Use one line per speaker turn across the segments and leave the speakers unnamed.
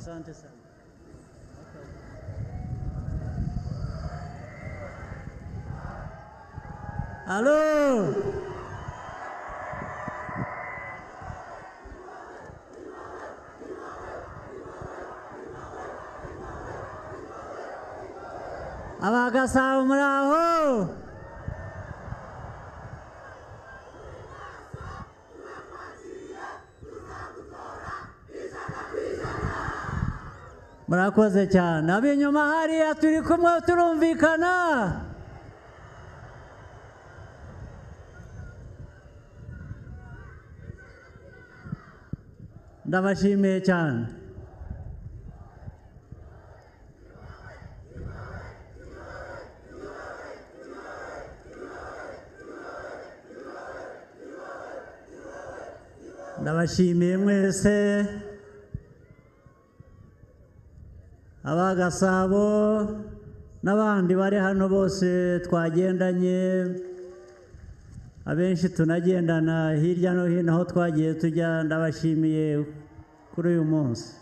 Asante sana. Halo. Abagasabo muraho. Murakoze cyane. Ab'inyuma hariya turi kumwe turumvikana. Ndabashimiye cyane. Ndabashimiye mwese. Abagasabo n'abandi bari hano bose twagendanye, abenshi tunagendana hirya no hino aho twagiye tujya, ndabashimiye kuri uyu munsi.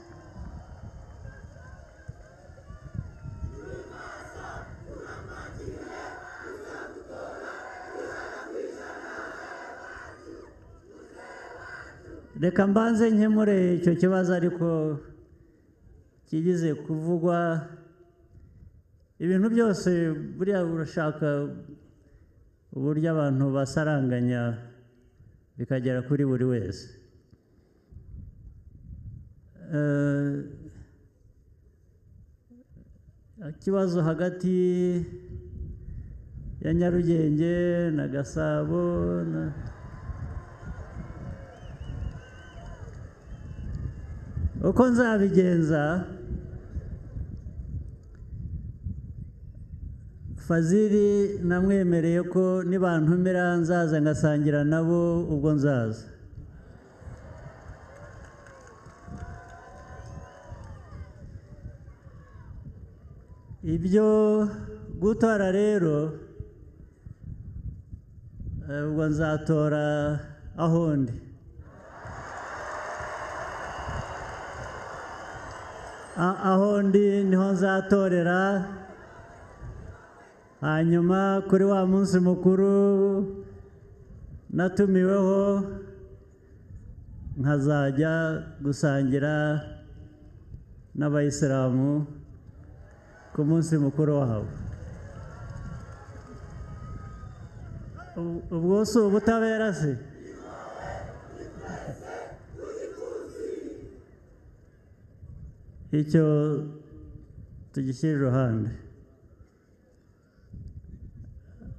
Reka mbanze nkemure icyo kibazo ariko kigize kuvugwa. Ibintu byose buriya urashaka uburyo abantu basaranganya bikagera kuri buri wese. Ikibazo hagati ya Nyarugenge na Gasabo na uko nzabigenza, Fazili namwemereye ko nibantumira nzaza ngasangira nabo, ubwo nzaza. Ibyo gutora rero ubwo nzatora aho ndi. Aho ndi niho nzatorera. Hanyuma kuri wa munsi mukuru natumiweho nkazajya gusangira n'abayisilamu ku munsi mukuru wabo. Ubwo si ubutabera se? Icyo tugishyira iruhande.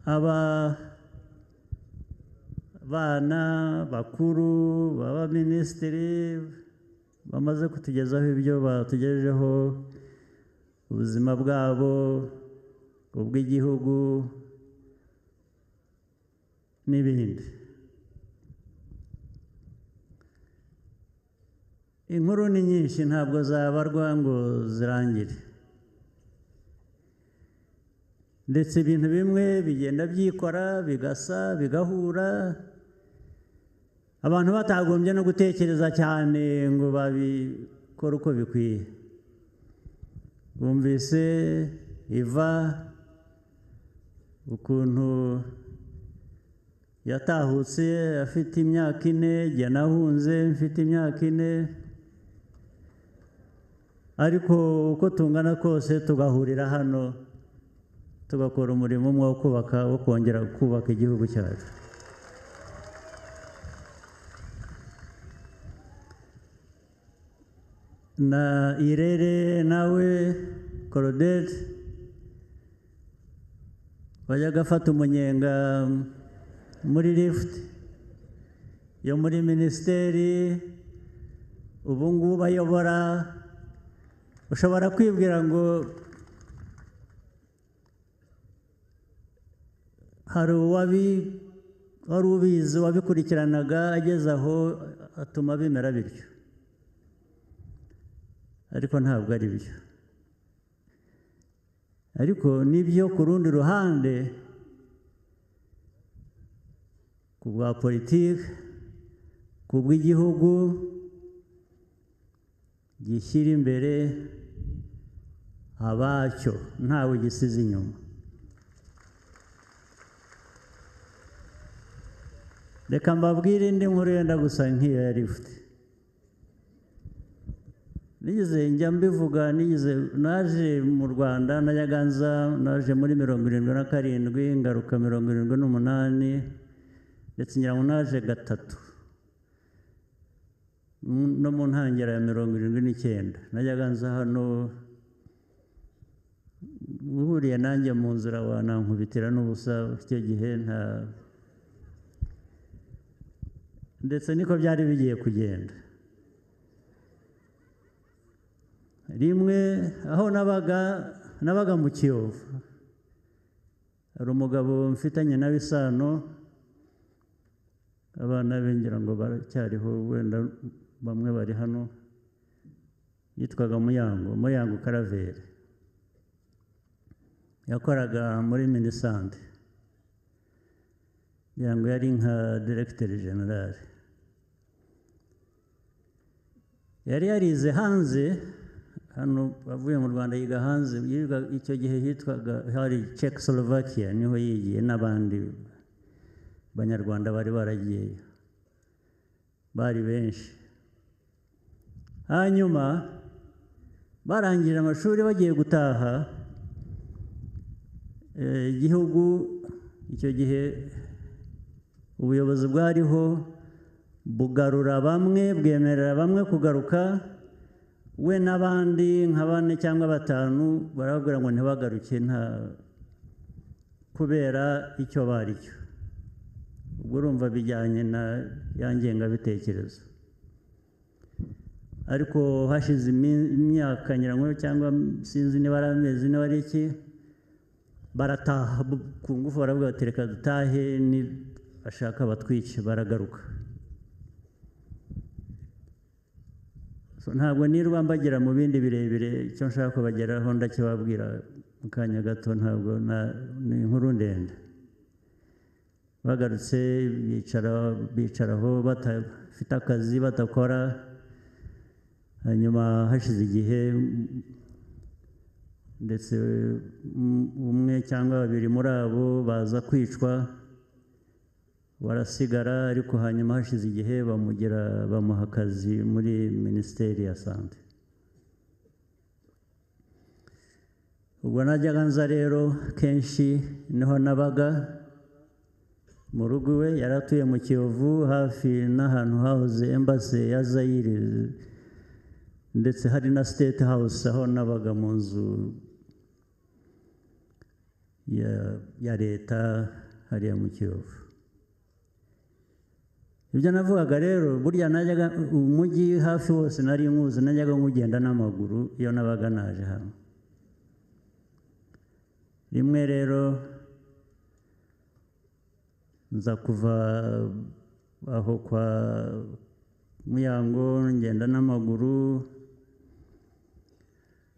Aba bana bakuru b'abaminisitiri bamaze kutugezaho ibyo batugejejeho, ubuzima bwabo, ubw'igihugu n'ibindi. Inkuru ni nyinshi ntabwo zabarwa ngo zirangire, ndetse ibintu bimwe bigenda byikora bigasa bigahura, abantu batagombye no gutekereza cyane ngo babikore uko bikwiye. Bumvise Iva ukuntu yatahutse afite imyaka 4, jye nahunze mfite imyaka 4, ariko uko tungana kose tugahurira hano tugakora umurimo umwe wo kubaka, wo kongera kubaka igihugu cyacu. Na Irere nawe Claudette wajyaga afata umunyenga muri lift yo muri minisiteri, ubu ngubu ayobora. Ushobora kwibwira ngo hari wari ubizi wabikurikiranaga ageze aho atuma bimera bityo, ariko ntabwo ari byo. Ariko nibyo ku rundi ruhande, ku bwa politiki, ku bw'igihugu, gishyira imbere abacyo ntawe gisize inyuma. Reka mbabwire indi nkuru yenda gusa nk'iyo ya lifuti. Nigeze njya mbivuga, nigeze naje mu Rwanda najyaga nza, naje muri 77 ngaruka 78, ndetse ngira ngo naje gatatu no mu ntangiriro ya 79. Najyaga nza hano, uhuriye nanjye mu nzira wanankubitira n'ubusa icyo gihe nta, ndetse niko byari bigiye kugenda. Rimwe aho nabaga mu Kiyovu, hari umugabo mfitanye nawe isano, abana be ngira ngo baracyariho, wenda bamwe bari hano, yitwaga Muyango Karaveri, yakoraga muri Minisante, ngira ngo yari nka directeur general. Yari yarize hanze hano, avuye mu Rwanda yiga hanze, icyo gihe hitwaga hari Czechoslovakia, niho yigiye n'abandi banyarwanda bari baragiyeyo, bari benshi. Hanyuma barangije amashuri bagiye gutaha, igihugu icyo gihe ubuyobozi bwariho bugarura bamwe, bwemerera bamwe kugaruka, we n'abandi nka bane cyangwa batanu barababwira ngo ntibagaruke nta kubera icyo bari cyo. Ubwo urumva bijyanye na ya ngengabitekerezo. Ariko hashize imyaka ngira ngo cyangwa sinzi niba ari amezi niba ari iki, barataha ku ngufu, baravuga bati reka dutahe, ni bashaka batwice, baragaruka. Ntabwo nirwa mbagira mu bindi birebire, icyo nshaka kubageraho ndakibabwira mu kanya gato, ntabwo ni inkuru ndende. Bagarutse bicaraho badafite akazi, badakora. Hanyuma hashize igihe, ndetse umwe cyangwa babiri muri abo baza kwicwa, barasigara. Ariko hanyuma hashize igihe bamuha akazi muri Minisiteri ya Sante. Ubwo najyaga nza rero kenshi niho nabaga mu rugo iwe, yari atuye mu Kiyovu hafi n'ahantu hahoze embassy ya Zaire, ndetse hari na State House aho nabaga mu nzu ya leta hariya mu Kiyovu. Ibyo navugaga rero, burya najyaga umujyi hafi wose nari nkuzi, najyaga nkugenda n'amaguru iyo nabaga naje hano. Rimwe rero nza kuva aho kwa Muyango ngenda n'amaguru,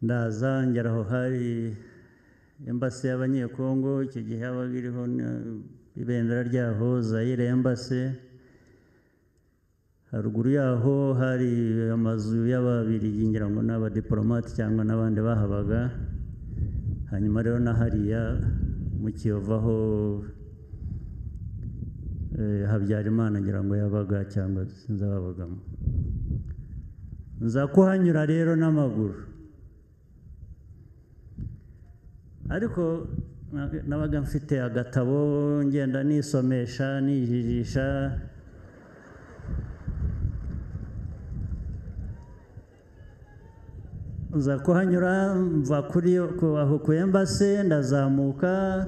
ndaza ngera aho hari embassy y'Abanyekongo, icyo gihe yabaga iriho ibendera ryaho Zaire embassy. Haruguru yaho hari amazu y'Ababiligi ngira ngo n'abadiplomate cyangwa n'abandi bahabaga. Hanyuma rero na hariya mu Kiyovu aho Habyarimana ngira ngo yabaga cyangwa sinzi ababagamo. Nza kuhanyura rero n'amaguru, ariko nabaga mfite agatabo ngenda nisomesha nijijisha. Nza kuhanyura mva kuri aho ku embassy, ndazamuka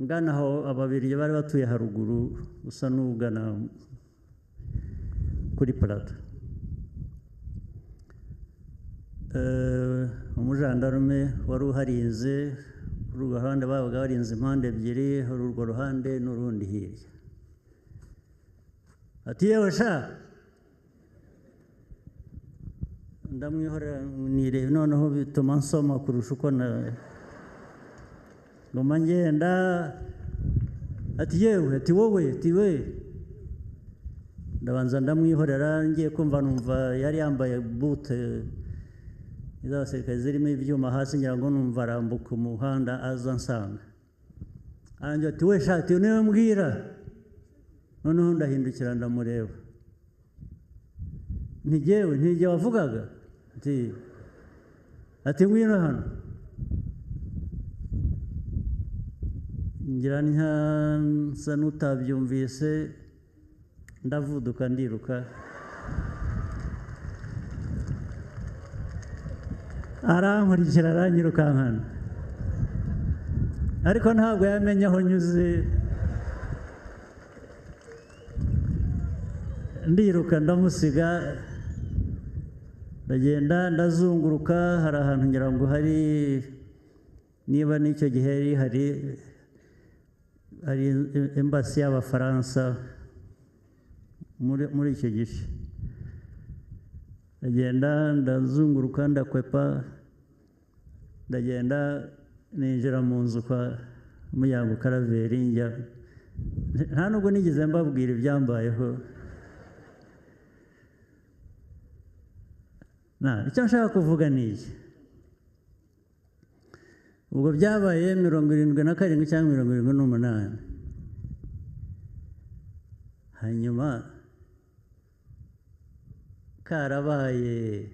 ngana aho Ababiligi bari batuye haruguru, usa n'ugana kuri Plateau. Umujandarume wari uharinze kuri urwo ruhande, babaga barinze impande ebyiri, hari urwo ruhande n'urundi hirya. Ati yewe sha, ndamwihorera nireba, noneho bituma nsoma kurusha uko ngoma ngenda. Ati yewe, ati wowe, ati we. Ndabanza ndamwihorera, ngiye kumva numva yari yambaye boute z'abasirikare zirimo ibyuma hasi, ngira ngo numva arambuka umuhanda aza ansanga. Arangira ati we shati niwe mbwira. Noneho ndahindukira ndamureba, nti jyewe nti wavugaga, ati ngwino hano. Ngira nsa n'utabyumvise, ndavuduka ndiruka, arankurikira aranyirukankana, ariko ntabwo yamenye aho nyuze. Ndiruka ndamusiga, ndagenda ndazunguruka. Hari ahantu ngira ngo hari, niba n'icyo gihe hari embassy y'Abafaransa muri icyo gice. Ndagenda ndazunguruka ndakwepa, ndagenda ninjira mu nzu kwa Muyango Karaveri. Njya nta nubwo nigeze mbabwira ibyambayeho. Icyo nshaka kuvuga ni iki: ubwo byabaye 77 cyangwa 78, hanyuma karabaye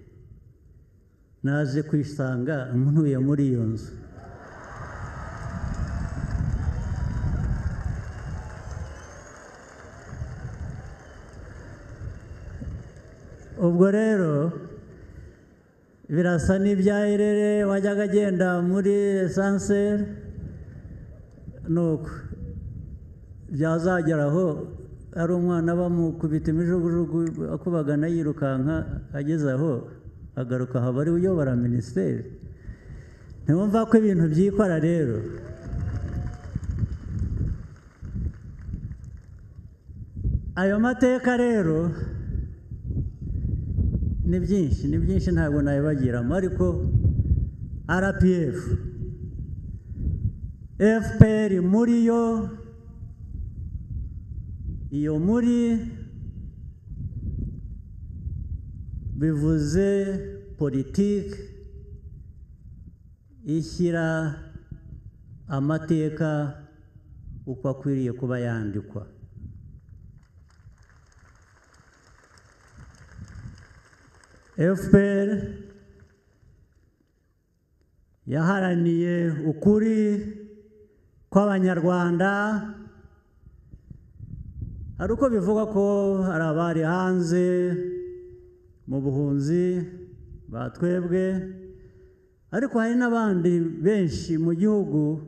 naje kwisanga ntuye muri iyo nzu. Ubwo rero birasa n'ibya Irere wajyaga agenda muri esanseri, nuko byazageraho ari umwana bamukubita imijugujugu akubagana yirukanka, ageze aho agaruka haba ari uyobora minisiteri. Ntiwumva ko ibintu byikora rero. Ayo mateka rero ni byinshi, ni byinshi ntabwo nabibagiramo, ariko RPF FPR muri yo, iyo muri bivuze politiki ishyira amateka uko akwiriye kuba yandikwa. FPR yaharaniye ukuri kw'Abanyarwanda. Hari uko bivuga ko hari abari hanze mu buhunzi batwebwe, ariko hari n'abandi benshi mu gihugu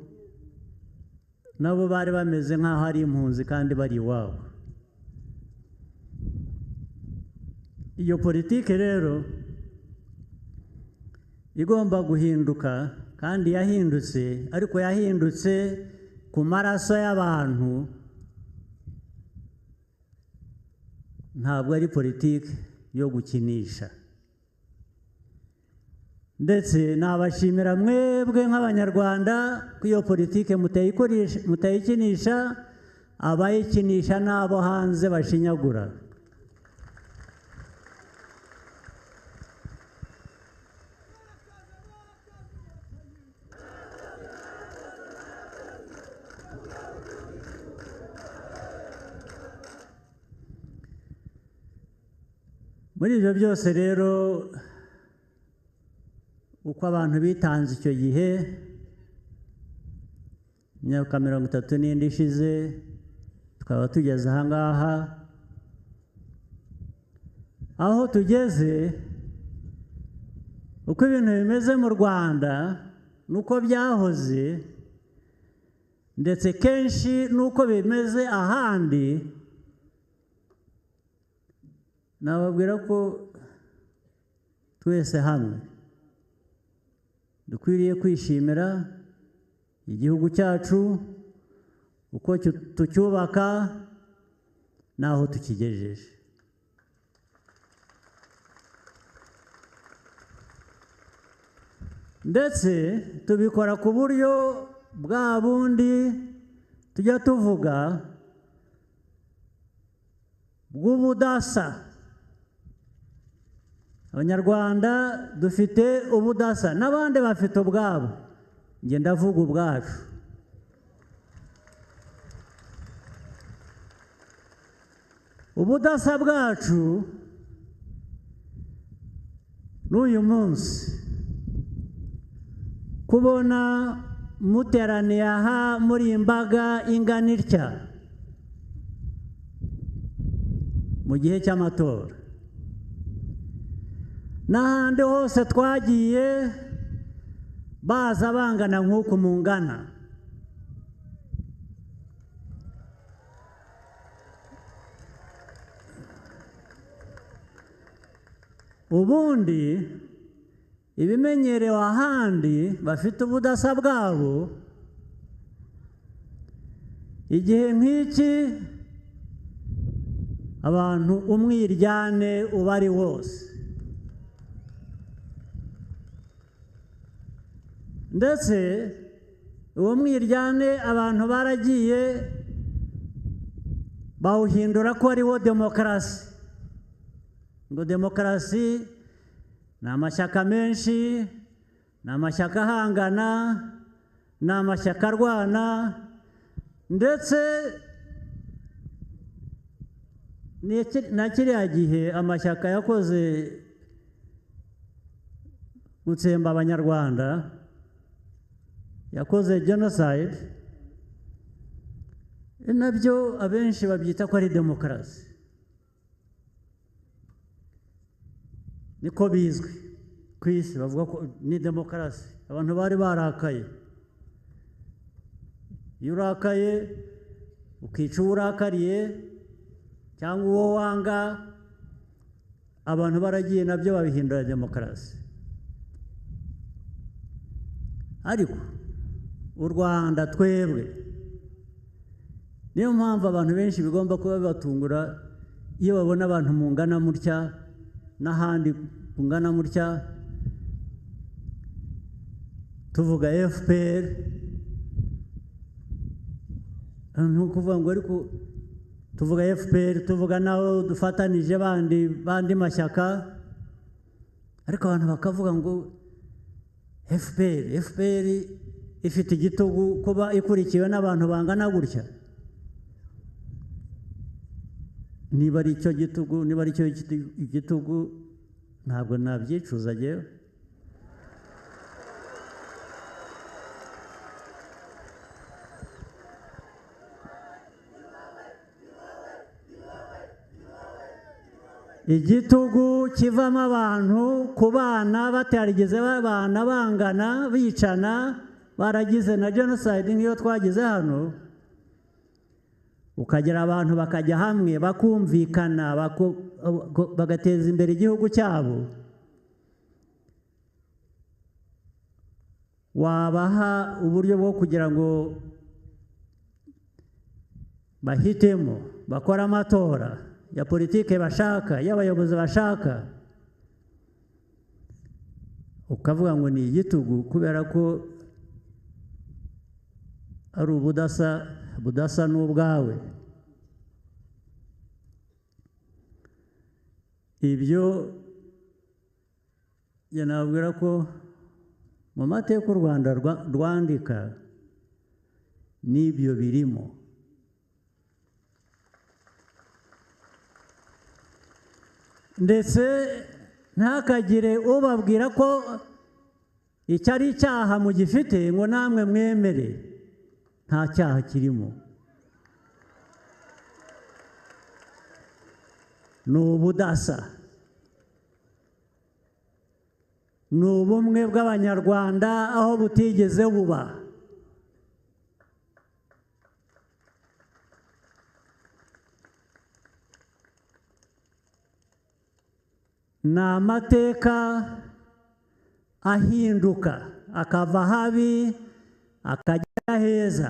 nabo bari bameze nk'aho ari impunzi kandi bari iwabo. Iyo politike rero igomba guhinduka, kandi yahindutse, ariko yahindutse ku maraso y'abantu. Ntabwo ari politike yo gukinisha. Ndetse nabashimira mwebwe nk'Abanyarwanda ko iyo politike mutayikinisha, abayikinisha n'abo hanze bashinyagura. Muri ibyo byose rero, uko abantu bitanze icyo gihe, imyaka 34 ishize, tukaba tugeze aha ngaha. Aho tugeze, uko ibintu bimeze mu Rwanda nuko byahoze, ndetse kenshi nuko bimeze ahandi, nababwira ko twese hamwe dukwiriye kwishimira igihugu cyacu, uko tucyubaka n'aho tukigejeje. Ndetse tubikora ku buryo bwa bundi tujya tuvuga bw'ubudasa. Abanyarwanda dufite ubudasa, n'abandi bafite ubwabo, njye ndavuga ubwacu. Ubudasa bwacu n'uyu munsi kubona muteraniye aha muri imbaga ingana itya mu gihe cy'amatora, n'ahandi hose twagiye baza bangana nk'uku mungana. Ubundi ibimenyerewe ahandi bafite ubudasa bwabo, igihe nk'iki abantu umwiryane uba ari wose, ndetse uwo mwiryane abantu baragiye bawuhindura ko ari wo demokarasi. Ngo demokarasi ni amashyaka menshi, ni amashyaka ahangana, ni amashyaka arwana, ndetse na kiriya gihe amashyaka yakoze gutsemba Abanyarwanda, yakoze genocide, nabyo abenshi babyita ko ari demokarasi. Niko bizwi ku isi, bavuga ko ni demokarasi. Abantu bari barakaye, iyo urakaye ukica uwo urakariye cyangwa uwo wanga, abantu baragiye nabyo babihindura demokarasi. Ariko u Rwanda twebwe, niyo mpamvu abantu benshi bigomba kuba bibatungura iyo babona abantu mungana mutya n'ahandi mungana mutya, tuvuga FPR, ntukuvuga ngo ariko tuvuga FPR, tuvuga naho dufatanije bandi mashyaka, ariko abantu bakavuga ngo FPR ifite igitugu kuba ikurikiwe n'abantu bangana gutya. Niba ari icyo gitugu, niba ari icyo igitugu, ntabwo nabyicuza jewe. Igitugu kivamo abantu ku bana batarigeze babana bangana, bicana, baragize na genocide nk'iyo twagize hano, ukagera abantu bakajya hamwe bakumvikana, bagateza imbere igihugu cyabo, wabaha uburyo bwo kugira ngo bahitemo, bakore amatora ya politike bashaka, y'abayobozi bashaka, ukavuga ngo ni igitugu kubera ko ari ubudasa, budasa n'ubwawe. Ibyo nababwira ko mu mateka u Rwanda rwandika n'ibyo birimo. Ndetse ntakagire ubabwira ko icyo ari icyaha mugifite ngo namwe mwemere, nta cyaha kirimo. Ni ubudasa, ni ubumwe bw'Abanyarwanda aho butigeze buba. Ni amateka ahinduka akava habi akajya heza.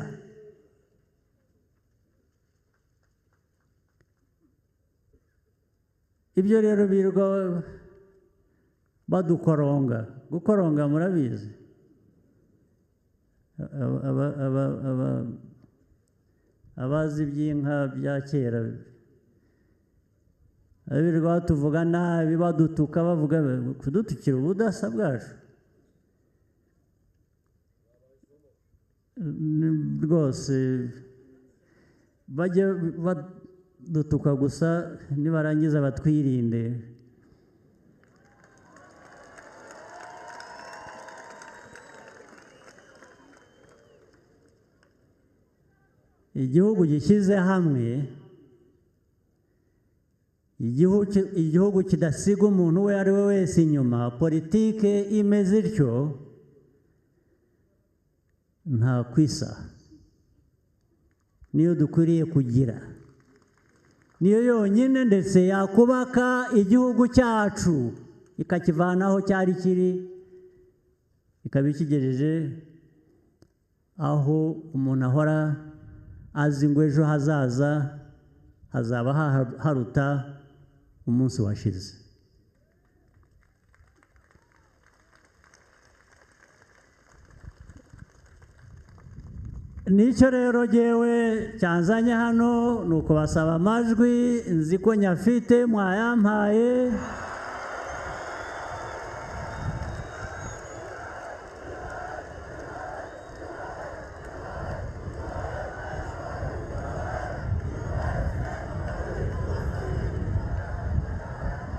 Ibyo rero birirwa badukoronga. Gukoronga murabizi, abazi iby'inka bya kera, Abirirwa batuvuga nabi, badutuka, bavuga kudutukira ubudasa bwacu rwose. Bajye badutuka gusa, nibarangiza batwirinde. Igihugu gishyize hamwe, igihugu kidasiga umuntu uwo ari we wese inyuma, politike imeze ityo nta kwisa, niyo dukwiriye kugira, niyo yonyine ndetse yakubaka igihugu cyacu, ikakivanaho cyari kiri, ikaba ikigejeje aho umuntu ahora azi ngo ejo hazaza hazaba haruta umunsi washize. Nicyo rero jyewe cyanzanye hano ni ukubasaba amajwi, nzi ko nyafite mwayampaye.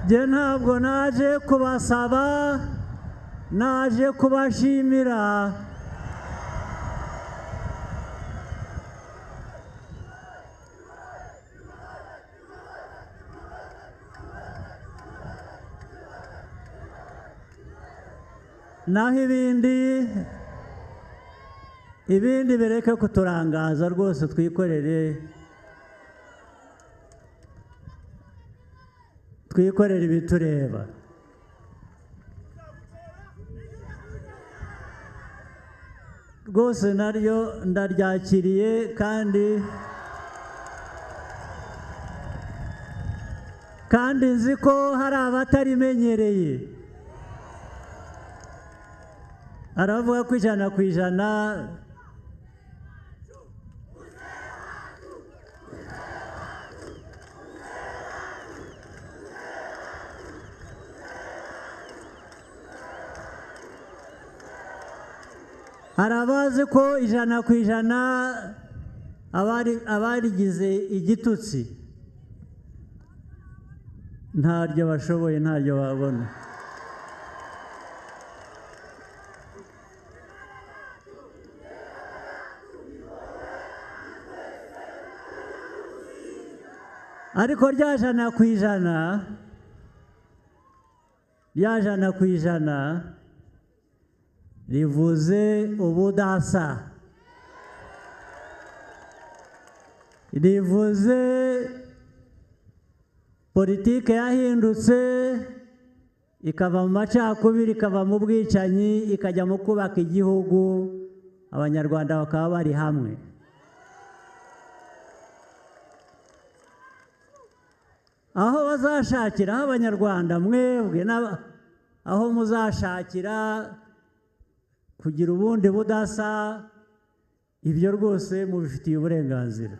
Jye ntabwo naje kubasaba, naje kubashimira. Naho ibindi bireke kuturangaza rwose, twikorere ibitureba. Rwose naryo ndaryakiriye, kandi nzi ko hari abatarimenyereye. Aravuga ko 100% hari abazi ko 100% abarigize igitutsi ntaryo bashoboye, ntaryo babona. Ariko rya 100%, rya 100% rivuze ubudasa, rivuze politike yahindutse ikava mu macakubiri, ikava mu bwicanyi, ikajya mu kubaka igihugu, Abanyarwanda bakaba bari hamwe. Aho bazashakira, aho Abanyarwanda mwebwe aho muzashakira kugira ubundi budasa, ibyo rwose mubifitiye uburenganzira.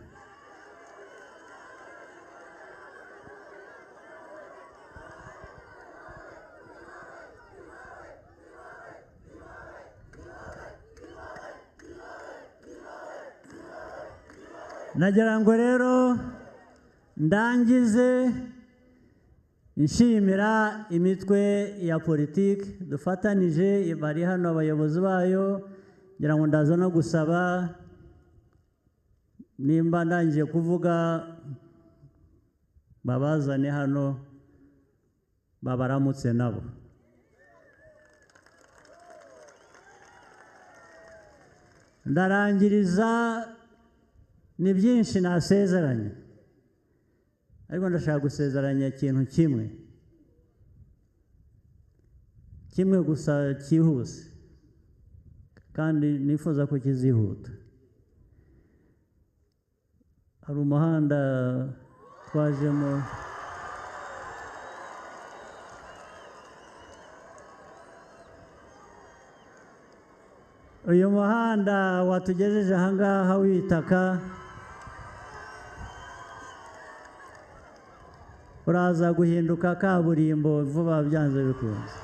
Nagira ngo rero ndangize nshimira imitwe ya politiki dufatanije, bari hano abayobozi bayo, ngira ngo ndaza no gusaba nimba ndangije kuvuga babazane hano babaramutse nabo. Ndarangiriza, ni byinshi nasezeranye, ariko ndashaka gusezeranya ikintu kimwe gusa cyihuse, kandi nifuza ko kizihuta. Hari umuhanda twajemo uyu muhanda watugejeje aha ngaha w'ibitaka. Uraza guhinduka kaburimbo vuba byanze bikunze.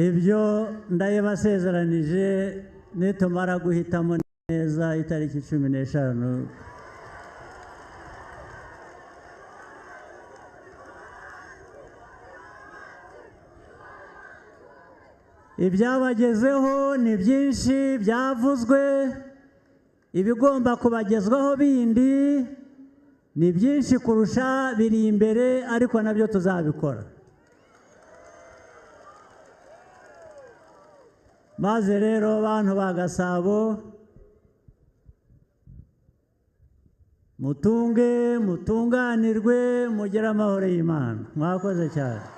Ibyo ndayibasezeranije nitumara guhitamo neza itariki 15. Ibyabagezeho ni byinshi byavuzwe, ibigomba kubagezwaho bindi ni byinshi kurusha biri imbere, ariko nabyo tuzabikora. Maze rero bantu ba Gasabo, mutunge, mutunganirwe, mugire amahoro y'Imana. Mwakoze cyane.